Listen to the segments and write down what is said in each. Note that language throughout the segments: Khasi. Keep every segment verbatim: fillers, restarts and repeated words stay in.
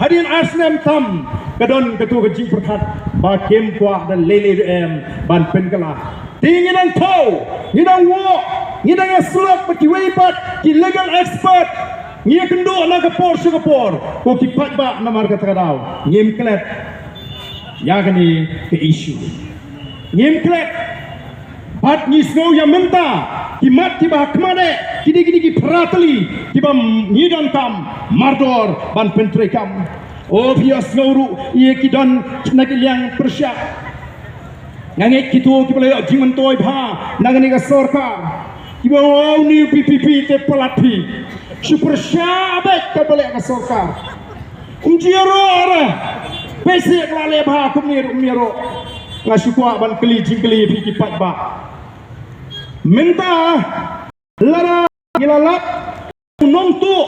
Hadien ar snem tam ka don kato ka jingpyrkhat ba kim kwah da lei lei ruh em ban pynkylla. Te ngi dang thaw, ngi dang wad, ngi dang ïasyllok bad kiwei pat ki legal expert. Ngi ïakynduh na ka por sha ka por, ko ki paidbah, namar kata ka daw ngim klet ïa kane ka issue. Ngim klet. Bad ngi sngew ïa mynta ki mat kiba ha khmat eh, ki dei, ki dei ki phra tylli kiba ngi donkam mardor ban pyntreikam. O, phi ïohsngew ruh ïa ki don na ki liang pyrshah. Nga ngeit kito kiba la ïoh jingmyntoi bha na kane ka sorkar, kiba ong, "Oh, une u VPP te palat phi." Shu pyrshah beit kaba leh ka sorkar. Um ju ïaroh re. Phi shu la leh bha kumne ruh um ïaroh. Nga shu kwah ban kylli jingkylli ïa phi ki paidbah. Mynta lada ngi la lap u nongtuh,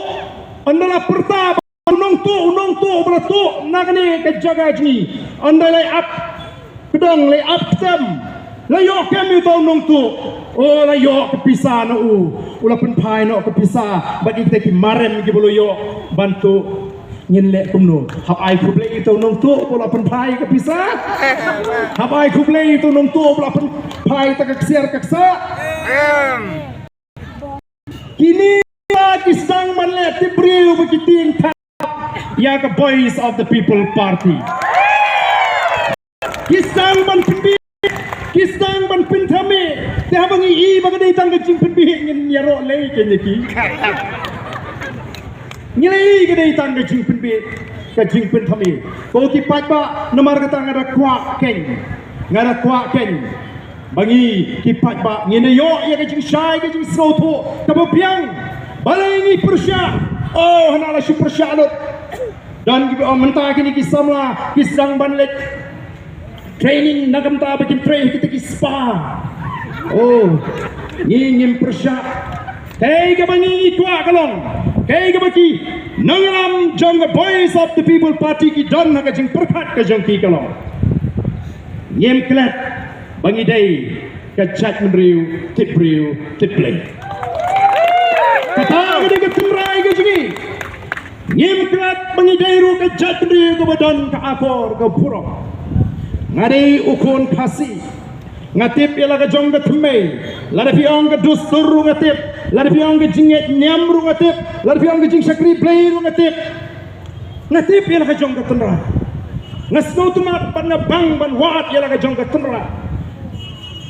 ynda la pyrta ba u nongtuh, u nongtuh ba la tuh na kane ka jaka jong ngi, ynda la ap kdong, la ap ktem, la ïoh kem ïa uta u nongtuh. O, la ïoh ka pisa na u, u la pynphai noh ka pisa bad ïa kita ki marem kiba la ïoh ban tuh. Ngin leh kumno? Hap ai khublei ïa uta u nongtuh ba u la pynphai ka pisa? Hap ai khublei ïa uta u nongtuh ba u la pynphai ta ka ksiar ka ksa? Kine ki sdang ban leh tip briew ba ki tieng thap ïa ka Voice of the People Party. Ki sdang ban pynbeit, ki sdang ban pynthame. Te haba ngi i ba ka dei tang ka jingpynbeit, ngin ïaroh lei kein ïa ki. Ngi la i ka dei tang ka jingpynbeit, ka jingpynthame. Ko ki paidbah, namar kata nga da kwah kein, nga da kwah kein ba ngi ki paidbah ngin da ïoh ïa ka jingshai, ka jingsngewthuh kaba biang. Balei ngi pyrshah? O, hana la shu pyrshah lut. Don kiba ong mynta kine ki samla ki sdang ban leit training na ka bynta ba kin trei kita ki spa. O, ngi ngim pyrshah. Kaei kaba ngi, ngi kwah ka long, kaei kaba ki nongïalam jong ka Voice of the People Party ki don ha ka jingpyrkhat ka jong ki ka long, ngim klet ba ngi dei ka jaitbynriew tip briew tip Blei. Kata ka dei ka tynrai ka jong ngi. Ngim klet ba ngi dei ruh ka jaitbynriew kaba don ka akor ka burom. Nga dei u khun Khasi. Nga tip ïa la ka jong ka thymmei. Lada phi ong ka dustur ruh nga tip. Lada phi ong ka jingngeit niam ruh nga tip. Lada phi ong ka jingshakri Blei ruh nga tip. Nga tip ïa la ka jong ka tynrai. Nga sngewtynnat bad nga bang ban wad ïa la ka jong ka tynrai.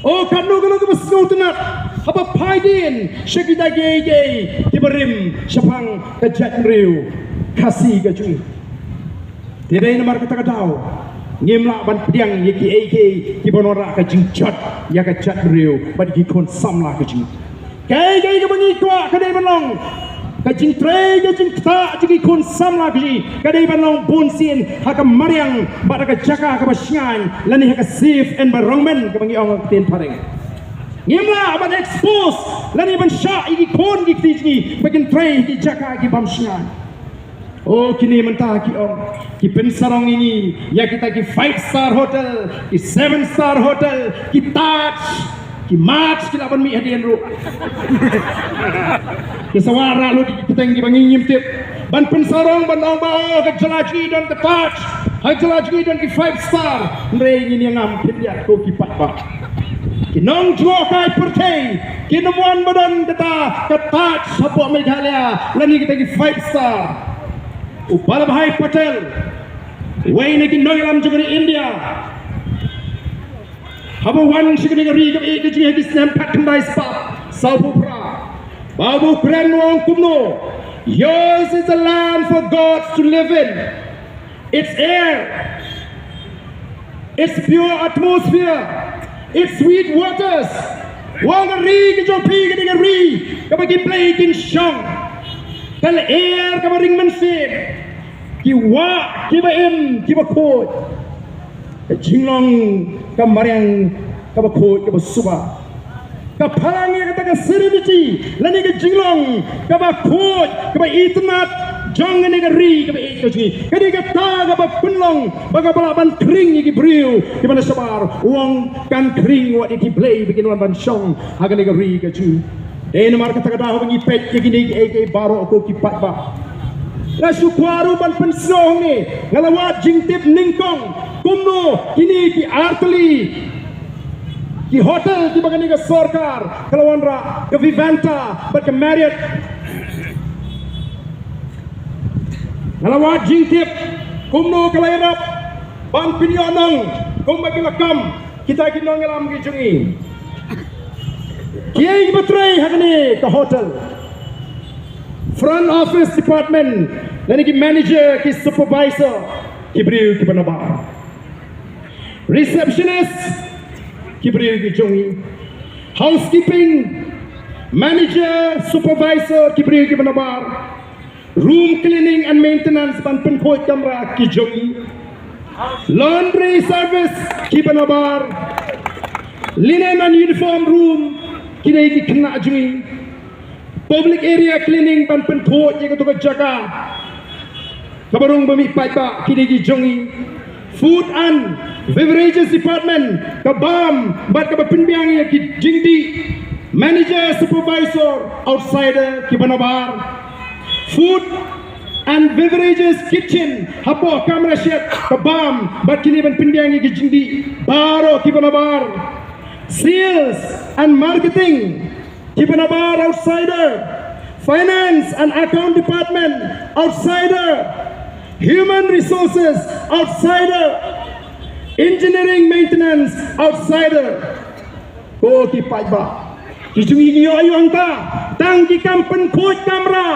O, katno katno kaba sngewtynnat haba phai dien sha kita kiei kiei kiba rim shaphang ka jaitbynriew Khasi ka jong ngi. Te dei namar kata ka daw ngim lah ban pdiang ïa kiei kiei kiba wanrah ka jingjot ïa ka jaitbynriew bad ki khun samla ka jong ngi. Kaei kaei kaba ngi kwah ka dei ban long ka jingtrei, ka jingktah jong ki khun samla ka jong ngi ka dei ban long bunsien ha ka mariang bad ha ka jaka kaba shngaiñ, lane ha ka safe environment kaba ngi ong ha ka ktien phareng. Ngim lah ban expose lane ban shah ïa ki khun ki kti jong ngi ba kin trei ha ki jaka ki bym shngaiñ. O, kine mynta ki ong ki pynsarong ïa ngi ïa kita ki five star hotel, ki seven star hotel, ki Taj, ki March ki lah ban mih hadien ruh. Ki sawa rah lut ki kyrteng kiba ngi ngim tip ban pynsarong ban ong ba, o, ha ka jylla jong ngi don ka Taj, ha ka jylla jong ngi don ki five star. Hynrei ngin ïa ngam khyndiat ko ki paidbah. Ki nongjngohkai pyrthei kin ym wan ba don kata ka Taj hapoh Meghalaya lane kita ki five star. U Vallabhbhai Patel, uwei na ki nongïalam jong ka ri India, haba wan sha kane ka ri kaba ïeit ka jong ngi ha ki snem khatkhyndai spah sawphew phra, ba u kren u ong kumno: "Yours is a land for gods to live in. Its air, its pure atmosphere, its sweet waters." U ong ka ri ka jong phi ka dei ka ri kaba ki blei kin shong, ka lyer kaba ring mynsiem, ki wah kiba im kiba khuid, ka jinglong ka mariang kaba khuid kaba suba. Ka phalang ïa kata ka serenity lane ka jinglong kaba khuid kaba itynnat jong kane ka ri kaba ïeit ka jong ngi. Ka dei kata kaba pynlong ba kaba lah ban khring ïa ki briew kiba na shabar. U ong kan khring wat ïa ki blei ba kin wan ban shong ha kane ka ri ka jong ngi. Dei namar kata ka daw ba ngi peit ïa kine kiei kiei baroh ko ki paidbah. Nga shu kwah ruh ban pynsngew hangne, nga la wad jingtip nyngkong kumno kine ki artylli ki hotel kiba kane ka sorkar ka la wanrah, ka Vivanta bad ka Marriott. Nga la wad jingtip kumno ka la ïarap ban pynïoh nong kumba ki la kam kita ki nongïalam ki jong ngi. Kiei kiba trei ha kane ka hotel? Front office department, lane ki manager, ki supervisor, ki briew kiba nabar. Receptionist, ki briew ki jong ngi. Housekeeping, manager, supervisor, ki briew kiba nabar. Room cleaning and maintenance, ban pynkhuid kamra, ki jong ngi. Laundry service, kiba nabar. Linen and uniform room, kine ki khynnah jong ngi. Public area cleaning, ban pynkhuid ïa kato ka jaka kaba rung ba mih paidbah, kine ki jong ngi. Food and beverages department, ka bam bad kaba pynbiang ïa ki jingdih. Manager, supervisor, outsider, kiba nabar. Food and beverages kitchen, hapoh kamra shet, ka bam bad kine ban pynbiang ïa ki jingdih, baroh kiba nabar. Sales and marketing, kiba nabar, outsider. Finance and account department, outsider. Human resources, outsider. Engineering maintenance, outsider. Ko ki paidbah, ki jong ngi ki ïoh aïu hangta? Tang ki kam pynkhuid kamra.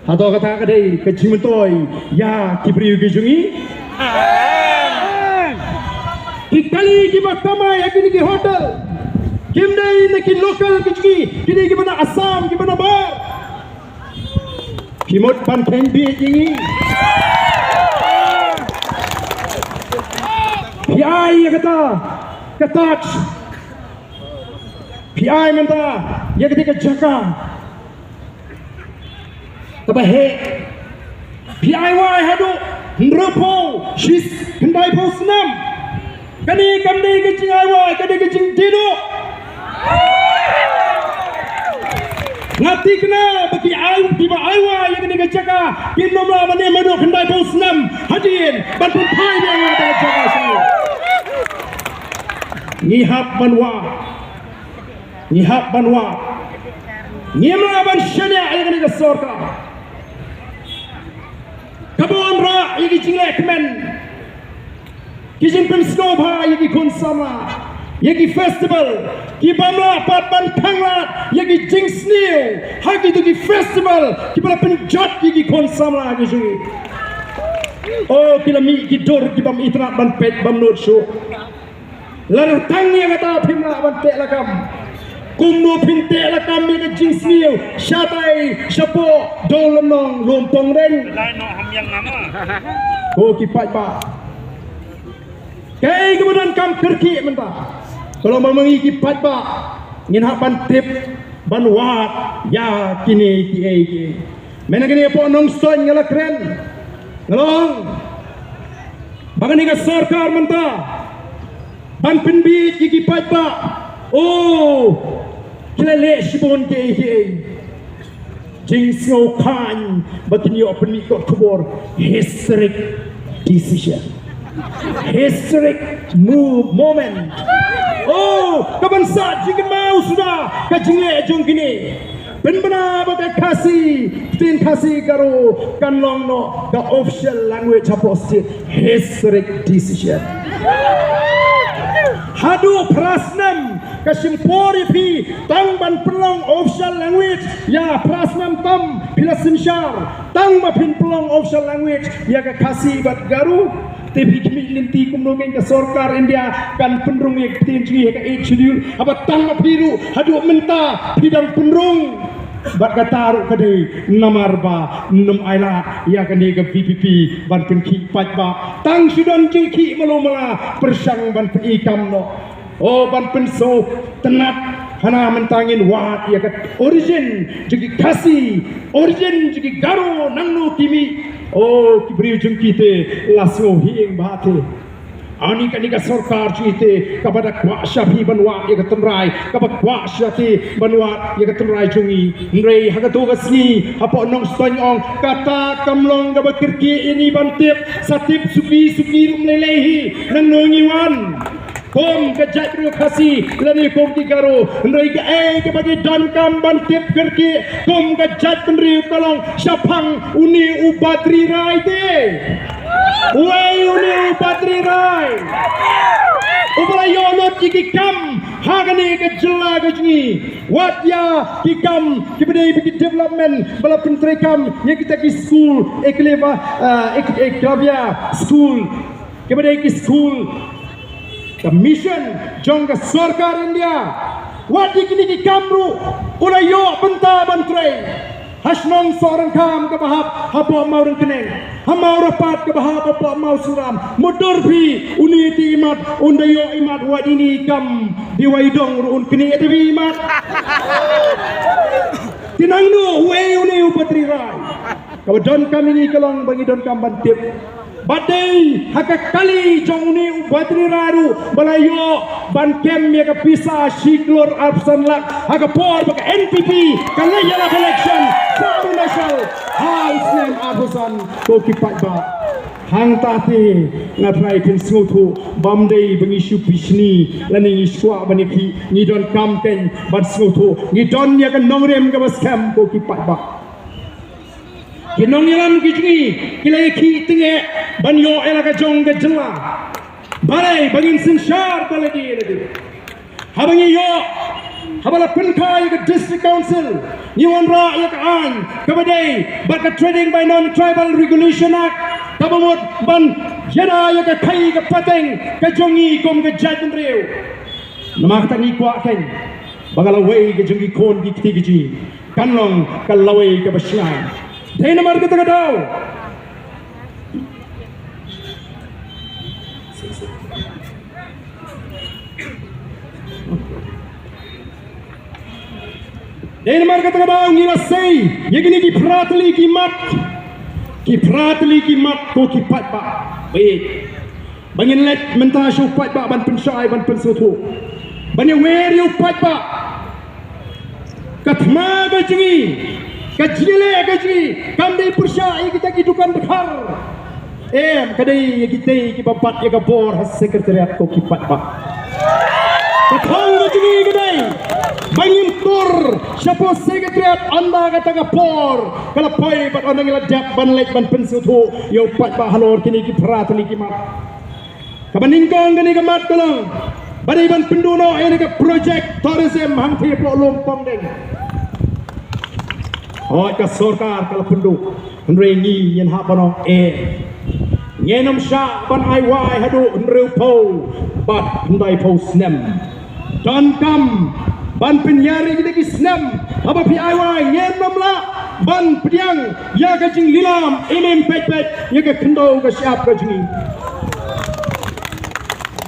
Hato kata ka dei ka jingmyntoi ïa ki briew ki jong ngi? Ki kali kiba kamai ha kine ki hotel, kim dei na ki local ki jong ngi, ki dei kiba na Assam, kiba nabar. Phi mut ban kheiñ bieit ïa ngi? Phi ai ïa kata ka touch, phi ai mynta ïa kata ka jaka kaba heh. Phi ai wai haduh hynriewphew, shi, khyndaiphew snem. Kane kam dei ka jingai wai, ka dei ka jingdie duh. Nga thikna ba ki ai, kiba ai wai ïa kane ka jaka kin ym lah ban im haduh khyndaiphew snem hadien ban pynphai biang ïa kata ka jaka shuh. Ngi hap ban wad. Ngi hap ban wad. Ngim lah ban shaniah ïa kane ka sorkar kaba wanrah ïa ki jingleh kmen, ki jingpynsngewbha ïa ki khun samla, ïa ki festival, ki bym lah pat ban khanglad ïa ki jingsniew ha kito ki festival kiba la pynjot ïa ki khun samla ki jong ngi. O, ki la mih ki dur ki bym itynnad ban peit bym nud shuh. Lada tang ïa kata phim lah ban teh lakam, kumno phin teh lakam ïa ka jingsniew shatai shapoh Dong Lynnong Lumpong Reng? Ko ki paidbah, kaei kaba donkam kyrkieh mynta, ka long ba ma ngi ki paidbah ngin hap ban tip ban wad ïa kine kiei kiei. Mynta kane hapoh Nongstoiñ nga la kren, nga la ong ba kane ka sorkar mynta ban pynbieit ïa ki paidbah. O, ki la leh shibun kiei kiei. Jingsngewkhlaiñ ba kin ïoh pynmih kot khubor. Historic decision. Historic move, moment. O, ka ban sah jingkynmaw suda ka jingleh jong kine. Pynbna ba ka Khasi, ktien Khasi Garo kan long noh ka official language hapoh state. Historic decision. Haduh phra snem ka shim por ïa phi tang ban pynlong official language. Ïa phra snem tam phi la synshar tang ba phin pynlong official language ïa ka Khasi bad Garo. Te phi khmih lynti kumno ngin, ka sorkar India kan pynrung ïa ka ktien jong ngi ha ka Eighth Schedule, haba tang ma phi ruh haduh mynta phi dang pynrung. Bad kata ruh ka dei namar ba nym ailad ïa kane ka V P P ban pynkhih paidbah. Tang shu don jingkhih malu mala pyrshang ban pyni kam noh. O, ban pynsngewtynnat, hana mynta ngin wad ïa ka origin jong ki Khasi, origin jong ki Garo, nangno ki mih. O, ki briew jong ki te la sngewhing bha te. Ani kane ka sorkar jong ngi te, kaba da kwah sha phi ban wad ïa ka tynrai, kaba kwah sha phi ban wad ïa ka tynrai jong ngi. Hynrei ha kato ka sngi, hapoh Nongstoiñ ong, kata kam long kaba kyrkieh ïa ngi ban tip, sa tip suki suki ruh ym lei lei hi, nangno ngi wan. Kum ka jaitbynriew Khasi, lane kum ki Garo, hynrei kaei kaba ngi donkam ban tip kyrkieh, kum ka jaitbynriew ka long shaphang une u Badri Rai te. Uei une u Badri Rai uba la ïoh lut ïa ki kam ha kane ka jylla ka jong ngi. Wat ïa ki kam kiba dei ba ki development ba la pyntreikam ïa kita ki skul, Eklavya, eh, Ek-, Eklavya skul, kiba dei ki skul ka mission jong ka sorkar India. Wat ïa kine ki kam ruh u la ïoh bynta ban trei. Ha shnong Sohryngkham kaba hap hapoh Mawryngkneng, ha Mawrapat kaba hap hapoh Mawsynram. Mutdur phi, une te imat un da ïoh imat, wat ine i kam Dewai Dong ruh un knieh da phi imat. Te nangno, uei une u Badri Rai? Kaba donkam ïa ngi ka long ba ngi donkam ban tip. Ba dei ha ka kali jong une u Badri Rai ruh ba la ïoh ban kem ïa ka pisa shi klur arphew san lak ha ka por ba ka N P P ka leit ïalap election ha Arunachal ha u snem arphew san, ko ki paidbah. Hangta te nga trai pynsngewthuh, bym dei ba ngi shu bishni lane ngi shu kwah ban ïakhih, ngi donkam keiñ ban sngewthuh, ngi don ïa ka nongrim kaba skhem, ko ki paidbah. Ki nongïalam ki jong ngi ki la ïakhih tyngeh ban ïoh ïa la ka jong ka jylla. Balei ba ngin synshar da lade lade? Haba ngi ïoh, haba la pynkha ïa ka District Council, ngi wanrah ïa ka aiñ kaba dei bad ka Trading by Non-Tribal Regulation Act, kaba mut ban ïada ïa ka khaii ka pateng ka jong ngi kum ka jaitbynriew. Namar kata ngi kwah keiñ ba ka lawei ka jong ki khun ki kti ki jong ngi kan long ka lawei kaba shngaiñ. Dei namar kata ka daw, dei namar kata ka daw ngi la sei ïa kine ki phra tylli ki mat, ki phra tylli ki mat, ko ki paidbah. Wei, ba ngin leit mynta sha u paidbah ban pynshai, ban pynsngewthuh, ban ïawer ïa u paidbah. Ka thma ka jong ngi, ka jingïaleh ka jong ngi kam dei pyrshah ïa kita ki dukan dkhar. Em, ka dei ïa kitei kiba bat ïa ka bor ha Secretariat, ko ki paidbah. Ka thong ka jong ngi ka dei ba ngim tur shapoh Secretariat ynda kata ka por ka la poi, bad ynda ngi la dep ban leit ban pynsngewthuh ïa u paidbah halor kine ki phra tylli ki mat. Kaba nyngkong kane ka mat ka long ba dei ban pynduh noh ïa kane ka project tourism hangtei hapoh Lum Pongdeng. Hooid, ka sorkar ka la pynduh, hynrei ngi ngin hap ban ong eh. Ngin ym shah ban ai wai haduh hynriewphew bad khyndaiphew snem. Donkam ban pynïar ïa kita ki snem, haba phi ai wai ngin ym lah ban pdiang ïa ka jinglilam im im peit peit ïa ka khyndew ka shyiap ka jong ngi.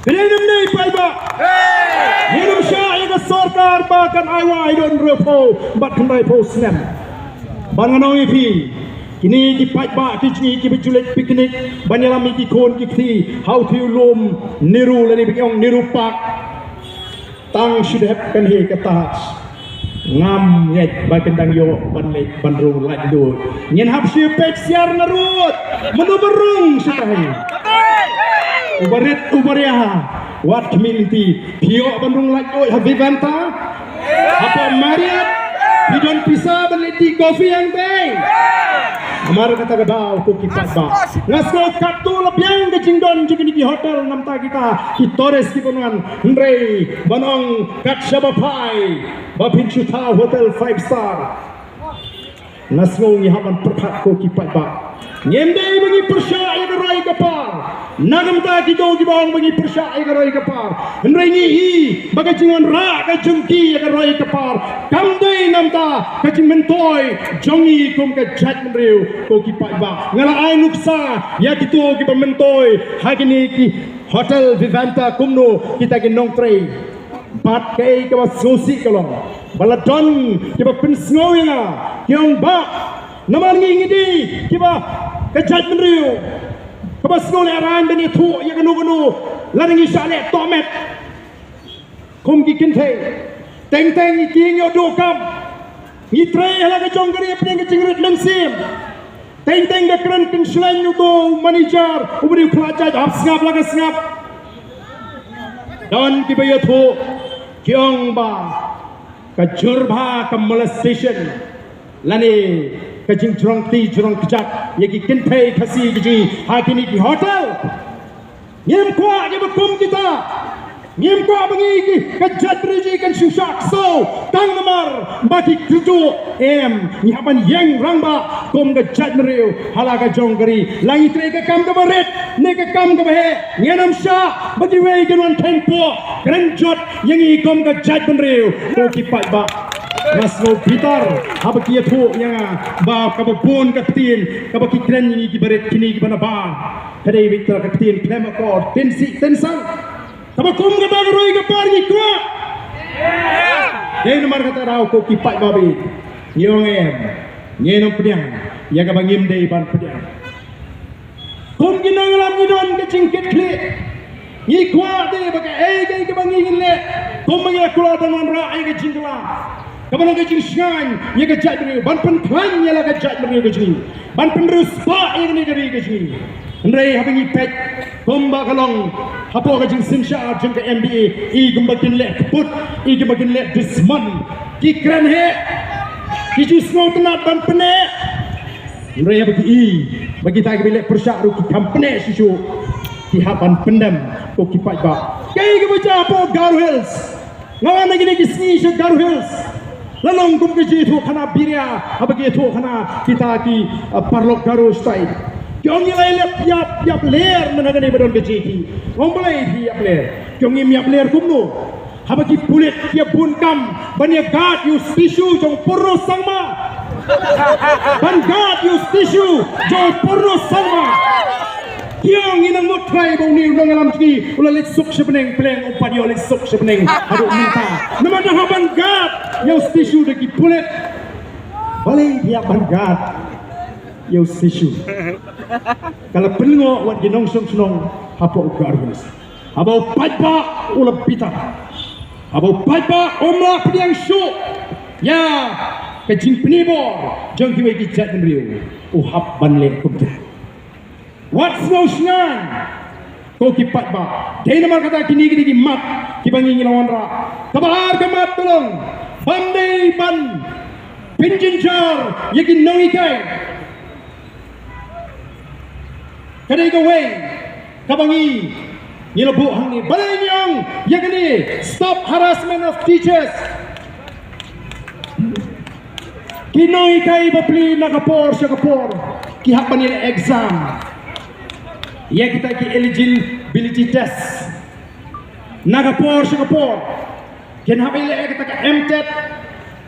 Ka dei ne ym dei, paidbah? Ngin ym shah ïa ka sorkar ba kan ai wai haduh hynriewphew bad khyndaiphew snem. Bad ngan ong ïa phi, kine ki paidbah ki jong ngi kiba ju leit picnic ban ïalam ïa ki khun ki kti ha u thei u lum Nehru lane ba ki ong Nehru Park, tang shu dep kane ka Taj, ngam ngeit ba kin dang ïoh ban leit ban rung laitluid. Ngin hap shu peit syiar narud mano ba rung shatai. Uba rit uba ria, wat khmih lynti. Phi ïoh ban rung laitluid ha Vivanta, hapoh Marriott? Phi don pisa ban leit dih coffee hangtei? Namar kata ka daw, ko ki paidbah, nga sngew katto la biang ka jingdon jong kine ki hotel namar kita ki tourist kiba wan, hynrei ban ong kat shaba phai ba phin shu thaw hotel five star. Nga sngew ngi hap ban pyrkhat, ko ki paidbah. Ngim dei ba ngi pyrshah ïa ka roi ka par. Na ka bynta kito kiba ong ba ngi pyrshah ïa ka roi ka par, hynrei ngi i ba ka jingwanrah ka jong ki ïa ka roi ka par kam dei na ka bynta ka jingmyntoi jong ngi kum ka jaitbynriew, ko ki paidbah. Nga la ai nuksa ïa kito kiba myntoi ha kine ki hotel Vivanta kumno kita ki nongtrei. Bad kaei kaba sngewsih ka long ba la don kiba pynsngew ïa nga, ki ong, Bah, namar ngi ngi dei kiba ka jaitbynriew kaba sngew lehraiñ ban ïathuh ïa kano kano Lada ngi shah leh tohmet kum ki kynthei, teng teng ngi ki ngi ïoh duh kam. Ngi trei ha la ka jong ka ri pdeng ka jingrit mynsiem. Teng teng ka kren kynshleng uto u manager u briew khlajait hap sngap la ka sngap. Don kiba ïathuh ki ong ba ka jur bha ka molestation lane ka jingjrong kti jrong kjat ïa ki kynthei Khasi ki jong ngi ha kine ki hotel. Ngim kwah kiba kum kita. Ngim kwah ba ngi ki ka jaitbynriew jong ngi kan shu shah ksew tang namar ba ki kyrduh. Em, ngi hap ban ïeng rangbah kum ka jaitbynriew ha la ka jong ka ri. La ngi trei ka kam kaba rit ne ka kam kaba heh, ngin ym shah ba kiwei kin wan theng poh kren jot ïa ngi kum ka jaitbynriew. Ko ki paidbah, nga sngew bitar haba ki ïathuh ïa nga ba kaba bun ka ktien kaba ki kren ïa ngi kiba rit kine kiba nabar. Ka dei beit ka ktien khlem akor, ktien sih ktien sang. Kaba kum kata ka roi ka par ngi kwah. Dei namar kata daw ko ki paidbah beit, ngi ong em, ngin ym pdiang ïa kaba ngim dei ban pdiang. Kum ki nongïalam ngi don ka jingkitkhlieh. Ngi kwah te ba kaei kaei kaba ngi ngin leh, kumba ngi la kular ban wanrah ïa ka jingkylla, kaba long ka jingshngaiñ ïa ka jaitbynriew, ban pynkhlaiñ ïa la ka jaitbynriew ka jong ngi, ban pynriewspah ïa kane ka ri ka jong ngi. Hynrei haba ngi peit kumba ka long hapoh ka jingsynshar jong ka M D A, i kumba kin leh kput, i kumba kin leh dusmon, ki kren heh, ki ju sngewtynnat ban pyneh. Hynrei haba ki i ba kita kiba leh pyrshah ruh ki kham pyneh shuh shuh, ki hap ban pyndem. Ko ki paidbah, kaei kaba jia hapoh Garo Hills? Nga wan ha kine ki sngi sha Garo Hills. La long kum ka jingïathuhkhana biria haba ki ïathuhkhana kita ki, uh, paralok Garo shatai. Ki ong ngi la ïap ïap ïap ler mynta kane ba don ka jingïakhih. Nga ong balei phi ïap ler? Ki ong ngim ïap ler kumno? Haba ki pulit ki ïa bun kam ban ïa guard ïa u statue jong Purno Sangma. Ban guard ïa u statue jong Purno Sangma. Ki ong ngi nang mut trai ba une u nongïalam jong ngi u la leit suk sha bneng, pleng um pat ïoh leit suk sha bneng haduh mynta. Namar da hap ban guard ïa u statue da ki pulit. Balei ïa ban guard ïa u statue? Ka la pynlyngngoh wat ki nongshong shnong hapoh Garo Hills. Haba u paidbah u la bitar, haba u paidbah um lah pdiang shuh ïa ka jingpynbor jong kiwei ki jaitbynriew, u hap ban leh kumta. Wat sngew shngaiñ ko ki paidbah. Dei namar kata kine kine ki mat kiba ngi ngi la wanrah. Kaba ar ka mat ka long bym dei ban pynjynjar ïa ki nonghikai. Ka dei kawei kaba ngi ngi la buh hangne. Balei ngi ong ïa kane, stop harassment of teachers? Ki nonghikai bapli na ka por sha ka por ki hap ban ïaleh exam ïa kita ki eligibility test na ka por sha ka por. Kin hap ïaleh ïa kata ka MTET,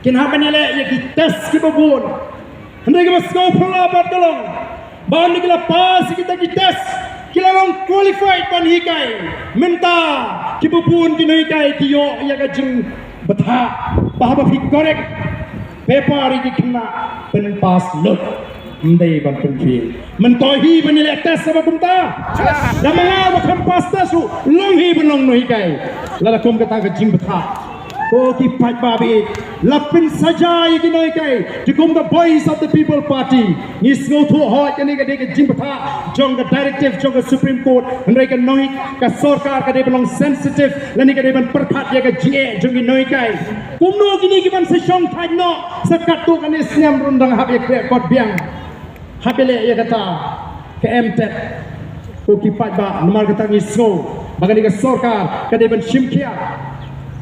kin hap ban ïaleh ïa ki test kiba bun. Hynrei kaba sngewphylla bad ka long ba hynda ki la pass ïa kita ki test ki la long qualified ban hikai. Mynta kiba bun ki nonghikai ki ïoh ïa ka jingbthah ba haba phi correct paper ïa ki khynnah pynpass lut. Ym dei ban pynfail. Myntoi hi ban ïaleh test haba kumta. Da ma nga ba kham pass test ruh long hi ban long nonghikai. Lada kum kata ka jingbthah. Ko ki paidbah baieit, la pynsaja ïa ki nonghikai. Te kum ka Voice of the People Party ngi sngewthuh hooid kane ka dei ka jingbthah jong ka directive jong ka Supreme Court. Hynrei ka nonghikai, ka sorkar ka dei ban long sensitive lane ka dei ban pyrkhat ïa ka jingeh jong ki nonghikai. Kumno kine ki ban sa shong thait noh sa katto katne snem, rung dang hap ïa khleh kot biang, hap ïaleh ïa kata ka MTET. Ko ki paidbah, namar kata ngi sngew ba kane ka sorkar ka dei ban shim khia.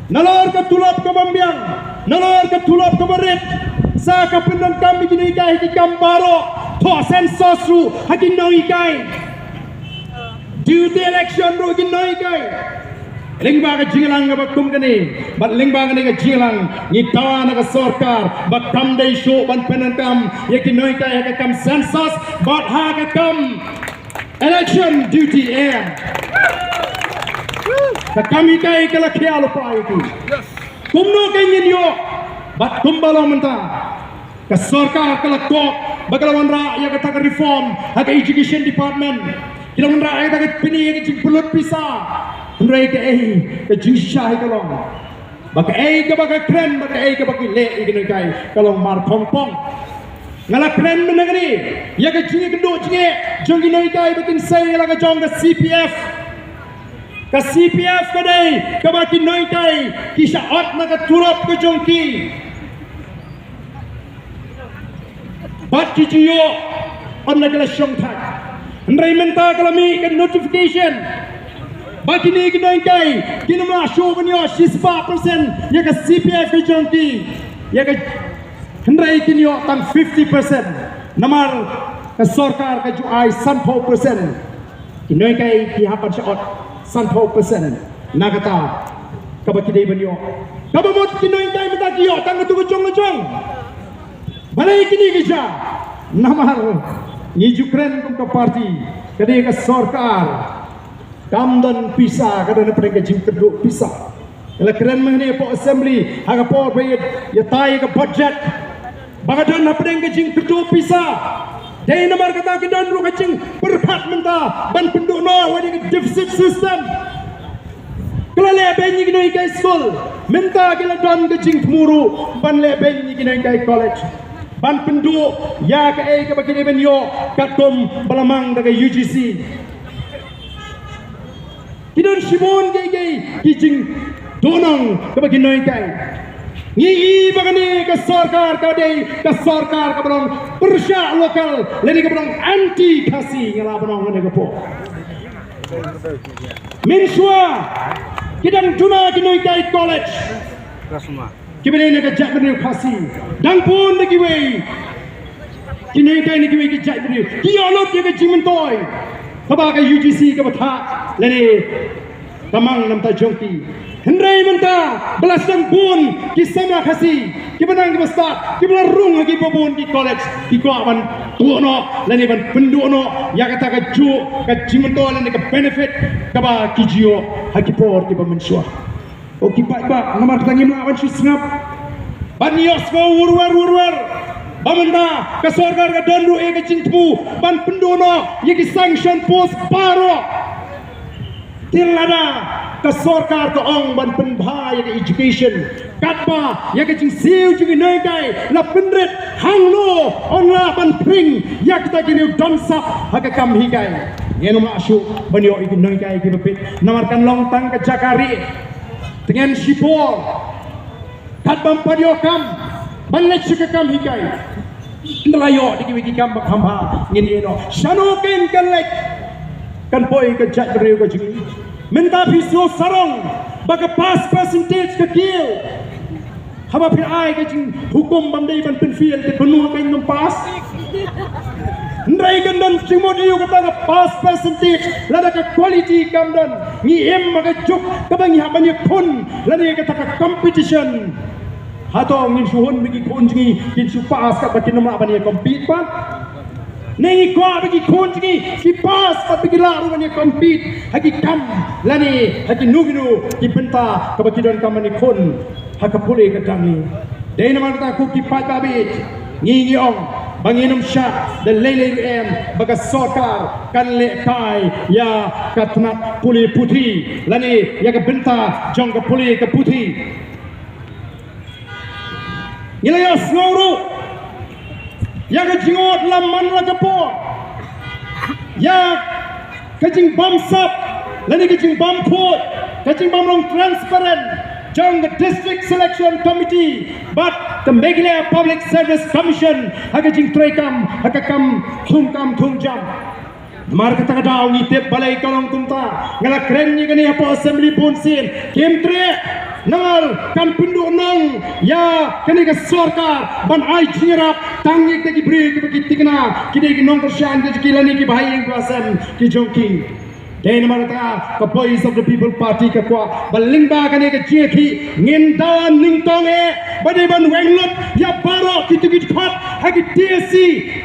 Nalor ka tulop kaba biang, nalor ka tulop kaba rit, sa ka pyndonkam ïa ki nonghikai ha ki kam baroh. Thoh census ruh ha ki nonghikai. Duty election ruh ha ki nonghikai. Lyngba ka jingïalang kaba kum kane bad lyngba kane ka jingïalang, ngi dawa na ka sorkar ba kam dei shuh ban pyndonkam ïa ki nonghikai ha ka kam census bad ha ka kam election duty. Em, ka kam hikai ka la khia lypa ïa ki. Kumno ka ngin ïoh? Bad kumba long mynta, ka sorkar ka la kop ba ka la wanrah ïa kata ka reform ha ka education department. Ki la wanrah ïa kata ka pyni ïa ka jingpynlut pisa. Hynrei kaei ka jingshisha hi ka long ba kaei kaba ka kren, ba kaei kaba ki leh ïa ki nonghikai ka long mar pong pong. Nga la kren mynne kane ïa ka jingïakynduh jingeh jong ki nonghikai ba kin sei ïa la ka jong ka C P F. Ka C P F ka dei kaba ki nonghikai ki shah ot na ka turop ka jong ki. Bad ki ju ïoh ynda ki la shong thait. Hynrei mynta ka la mih ka notification ba kine ki nonghikai kin ym lah shuh ban ïoh shispah percent ïa ka C P F ka jong ki. Ïa ka, hynrei kin ïoh tang fifty percent. Namar ka sorkar ka ju ai sanphew percent. Ki nonghikai ki hap ban shah ot sanphew percent na kata kaba ki dei ban ïoh. Kaba mut ki nonghikai mynta ki ïoh tang katu ka jong ka jong. Balei kine ki jia? Namar ngi ju kren kum ka party, ka dei ka sorkar kam don pisa, ka don hapdeng ka jingkyrduh pisa. Nga la kren mynne hapoh assembly ha ka por ba ïa, ïatai ka budget ba ka don hapdeng ka jingkyrduh pisa. Dei namar kata ki don ruh ka jingpyrkhat mynta ban pynduh noh ïa ka deficit system. Ki la leh beiñ ïa ki nonghikai skul, mynta ki la don ka jingthmu ruh ban leh beiñ ïa ki nonghikai college ban pynduh ïa kaei kaba ki dei ban ïoh katkum ba la mang da ka U G C. Ki don shibun kiei kiei ki jingduhnong kaba ki nonghikai. Ngi i ba kane ka sorkar ka dei ka sorkar kaba long pyrshah local lane kaba long anti Khasi, nga lah ban ong kane ka por. Mynshuwa ki dang duna ki nonghikai college kiba dei na ka jaitbynriew Khasi, dang bun na kiwei ki nonghikai na kiwei ki jaitbynriew ki ïoh lut ïa ka jingmyntoi kaba ka U G C kaba thah lane ka mang na bynta jong ki. Hynrei mynta ba la sdang bun ki samla Khasi kiba nang kiba stad kiba la rung ha kiba bun ki college, ki kwah ban tuh noh lane ban pynduh noh ïa kata kajuh ka jingmyntoi lane ka benefit kaba ki ju ïoh ha ki por kiba mynshuwa. Ko ki paidbah, namar kata ngim lah ban shu sngap ban ïohsngew wurwer wurwer ba mynta ka sorkar ka don ruh ïa ka jingthmu ban pynduh noh ïa ki sanction post baroh. Te lada ka sorkar ka ong ban pynbha ïa ka education, katba ïa ka jingsiew jong ki nonghikai la pynrit, hangno yn lah ban pring ïa kita ki riew don sap ha ka kam hikai? Ngin ym lah shuh ban ïoh ïa ki nonghikai kiba bit namar kan long tang ka jaka rieh. Tngen shipor katba ym pat ïoh kam ban leit sha ka kam hikai. Ynda la ïoh da kiwei ki kam ba kham bha ngin ïeh noh. Shano kein kan leit? Kan poi ka jaitbynriew ka jong ngi. Mynta phi sngew sarong ba ka pass percentage ka kiew. Haba phi ai ka jinghukum bym dei ban pynfail te pynnu kein ym pass. Hynrei kan don jingmut ïa u kata ka pass percentage lada ka quality kam don. Ngi im ha ka juk kaba ngi hap ban ïakhun lane kata ka competition. Hato ngin shu hun ba ki khun jong ngi kin shu pass katba kin ym lah ban ïa compete pat? Ne ngi kwah ba ki khun jong ngi ki pass katba ki lah ruh ban ïa compete ha ki kam lane ha kino kino ki bynta kaba ki donkam ban ïakhun ha ka pule ka dang ngi. Dei namar kata ko ki paidbah baieit, ngi ngi ong ba ngin ym shah da lei lei ruh em ba ka sorkar kan leh kai ïa ka tnat pule puthi lane ïa ka bynta jong ka pule ka puthi. Ngi la ïohsngew ruh ïa ka jingud la man la ka por ïa ka jingbamsap lane ka jingbamkhuid, ka jingbymlong transparent jong ka District Selection Committee bad ka Meghalaya Public Service Commission ha ka jingtrei kam ha ka kam thung kam thung jam. Namar kata ka daw ngi tip balei ka long kumta. Nga la kren ïa kane hapoh assembly bun sien, kim treh. Namar kan pynduh noh ïa kane ka sorkar ban ai jingïarap tang ïa kita ki briew kiba ki thikna ki dei ki nongkyrshan ki jong ki lane kiba ha ïing ba sem ki jong ki. Dei namar kata ka Voice of the People Party ka kwah ba lyngba kane ka jingïakhih ngin da nyngkong eh ba dei ban weng lut ïa baroh kito ki dkhot ha ki D S C,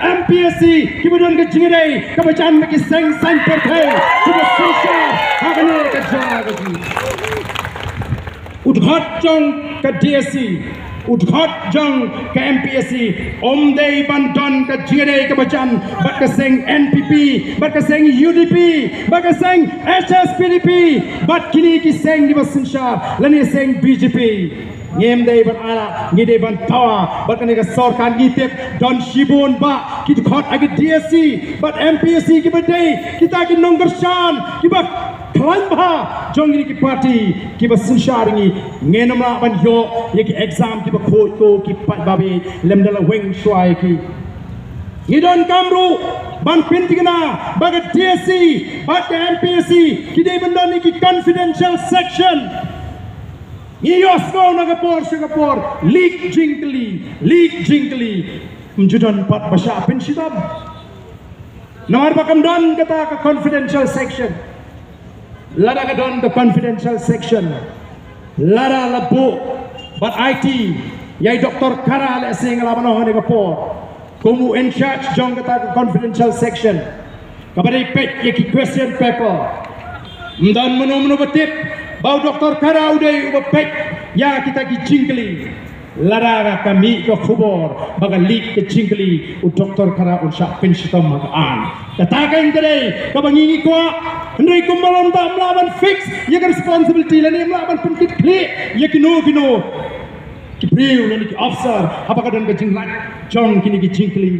M P S C kiba don ka jingïadei kaba jan bad ki seng saiñ pyrthei kiba synshar ha kane ka jaka ka jong ngi. U dkhot jong ka D S C U dkhot jong ka M P S C um dei ban don ka jingïadei kaba jan bad ka seng N P P, bad ka seng U D P, bad ka seng H S P D P, bad kine ki seng kiba synshar lane seng B J P. Ngim dei ban ailad, ngi dei ban pawa bad kane ka sorkar. Ngi tip don shibun bah ki dkhot ha ki D S C bad M P S C kiba dei kita ki nongkyrshan kiba khlaiñ bha jong kine ki party kiba synshar ngi. Ngin ym lah ban ïoh ïa ki exam kiba khuid ko ki paidbah, lymda la weng shuwa ïa ki. Ngi donkam ruh ban pynthikna ba ka D S C bad ka M P S C ki dei ban don ïa ki confidential section. Ngi ïohsngew na ka por sha ka por, leak jingkylli, leak jingkylli. Ym ju don pat ba shah pynshitom. Namar ba kam don kata ka confidential section. Lada ka don ka confidential section, lada la buh bad aiti ïa i Doctor Khara, lehse nga lah ban ong ha kane ka por, kum u in charge jong kata ka confidential section, kaba dei peit ïa ki question paper. Ym don mano mano ba tip ba u Doctor Khara u dei uba peit ïa kita ki jingkylli. Lada ka mih ka khubor ba ka leak ka jingkylli, u Doctor Khara un shah pynshitom ha ka aiñ. Kata ka ïing ka dei kaba ngi ngi kwah. Hynrei kumba long, ym lah ban fix ïa ka responsibility lane ym lah ban pynkit khlieh ïa kino kino ki briew lane ki officer haba ka don ka jinglait jong kine ki jingkylli.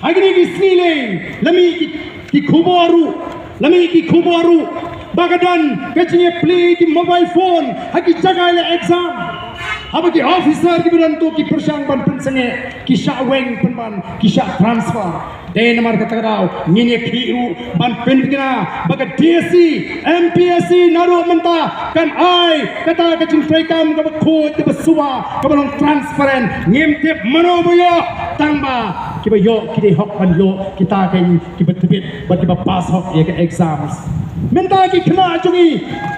Ha kine ki sngi lei la mih ki, ki khubor ruh, la mih ki khubor ruh ba ka don ka jingïaplie ki mobile phone ha ki jaka ïaleh exam. Haba ki officer kiba don to ki pyrshang ban pynsangeh, ki shah weng pynban, ki shah transfer. Dei namar kata ka daw ngin ïakhih ruh ban pynthikna ba ka D S C, M P S C naduh mynta kan ai kata ka jingtreikam kaba khuid, kaba suba, kaba long transparent. Ngim tip mano ba ïoh, tang ba kiba ïoh ki dei hok ban ïoh kita ki, kiba tbit bad kiba pass hok ïa ka exams. Mynta ki khynnah jong ngi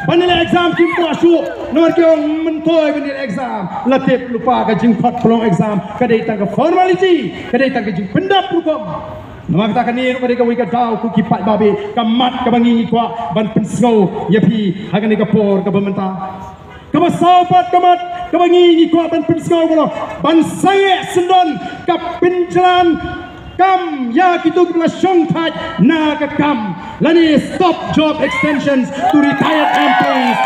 ban ïaleh exam kim kwah shuh, namar ki ong, myntoi ban ïaleh exam la tip lypa ka jingkhot pynlong exam ka dei tang ka formality, ka dei tang ka jingpyndap rukom. Namar kata kane ruh ka dei kawei ka daw ko ki paidbah, ka mat kaba ngi ngi kwah ban pynsngew ïa phi ha kane ka por kaba mynta. Kaba saw pat ka mat kaba ngi ngi kwah ban pynsngew ka long ban sangeh syndon ka pynjlan kam ïa kito kiba la shongthait na ka kam, lane stop job extensions to retired M Ps.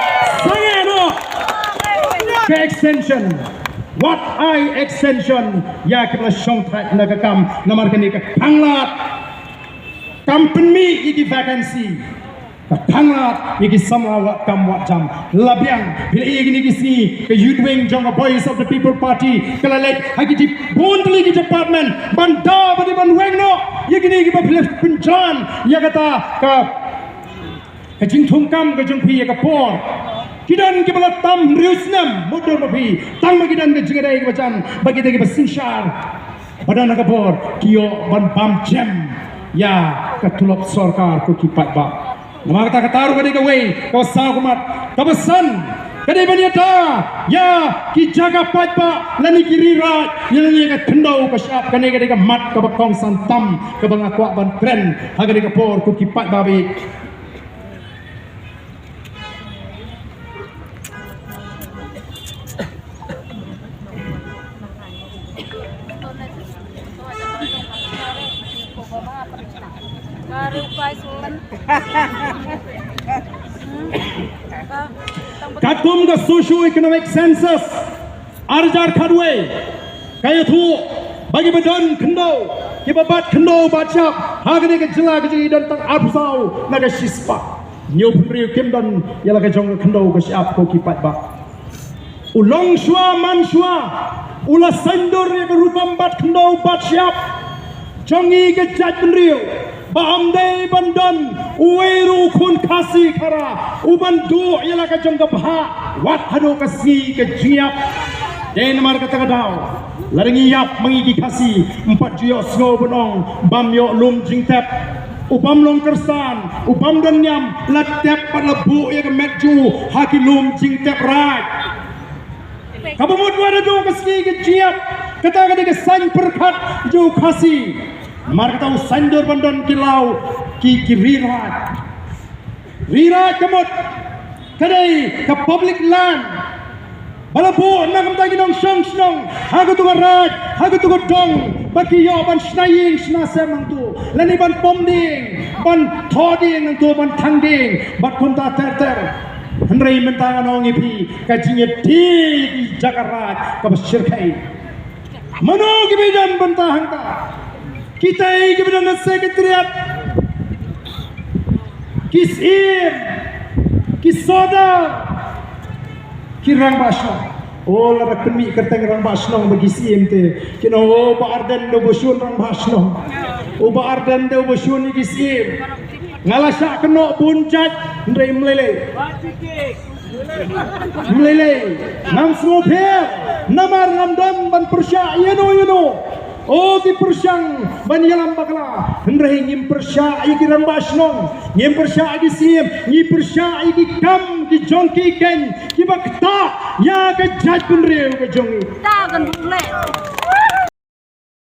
Sangeh noh ka extension. Wat ai extension ïa kiba la shongthait na ka kam, namar kane ka khanglad kam pynmih ïa ki vacancy, ka khanglad ïa ki samla wad kam wad jam. La biang, phi la ïohi ïa kine ki sngi ka youth wing jong ka Voice of the People Party ka la leit ha ki bun tylli ki department ban daw ban, ban weng noh ïa kine kiba phi la pynjlan ïa kata ka ka jingthungkam ka jong phi ïa ka por. Ki don kiba la tam hynriew snem mutdur ma phi, tang ba ki don ka jingïadei kaba jan bad kita kiba synshar. Ba don ha ka por ki ïoh ban bam jem ïa ka tulop sorkar ko ki paidbah. Namar kata, kata ruh ka dei kawei, kaba saw ka mat. Kaba san ka dei ban ïada ïa ki jaka paidbah lane ki riraid ïa lane ïa ka khyndew ka shyiap. Kane ka dei ka mat kaba kongsan tam kaba nga kwah ban kren ha kane ka por ko ki paidbah. Katkum ka socio-economic census ar hajar khatwei ka ïathuh ba kiba don khyndew, kiba bat khyndew bat shyiap ha kane ka jylla ka jong ngi don tang arphew saw na ka shispah. Hynñiewphew hynriew kim don ïa la ka jong ka khyndew ka shyiap ko ki paidbah. U longshuwa manshuwa u la saiñdur ïa ka rukom bat khyndew bat shyiap jong ngi ka jaitbynriew, ba ym dei ban don uwei ruh u khun Khasi Khara u ban duh ïa la ka jong ka bhah wat haduh ka sngi ka jingïap. Dei namar kata ka daw, lada ngi ïap ma ngi ki Khasi, ym pat ju ïohsngew ban ong bam ïoh lum jingtep. U bym long kyrshan, u bym don niam, la tep bad la buh ïa ka met jong u ha ki lum jingtep raid. Kaba mut wat haduh ka sngi ka jingïap, kata ka dei ka saiñ pyrkhat jong u Khasi. Namar kata u saiñdur ban don ki law ki, ki riraid. Riraid ka mut ka dei ka public land. Ba la buh na ka bynta ki nongshong shnong ha katu ka raid, ha katu ka dong, ba ki ïoh ban shna ïing shna sem hangtu, lane ban pom dieng, ban thoh dieng hangtu, ban thang dieng bad kumta ter ter. Hynrei mynta ngan ong ïa phi, ka jingïadei ïa ki jaka raid kaba shyrkhei. Mano kiba ïadon bynta hangta? Kita kiba don na Secretariat, ki syiem, ki sordar, ki rangbah shnong. O, lada pynmih kyrteng rangbah shnong bad ki syiem te, kin ong, o, Bah Ardent dei uba shun rangbah shnong, o, Bah Ardent dei uba shun ïa ki syiem. Nga la shah kynnoh bun jait, hynrei ym lei lei. Ym lei lei. Ngam sngewpher, namar ngam don ban pyrshah ïano ïano. O, ki pyrshang ban ïalam bakla, hynrei ngim pyrshah ïa ki rangbah shnong, ngim pyrshah ïa ki syiem, ngi pyrshah ïa ki kam ki jong ki keiñ kiba ktah ïa ka jaitbynriew ka jong ngi. Ta kan buh leh.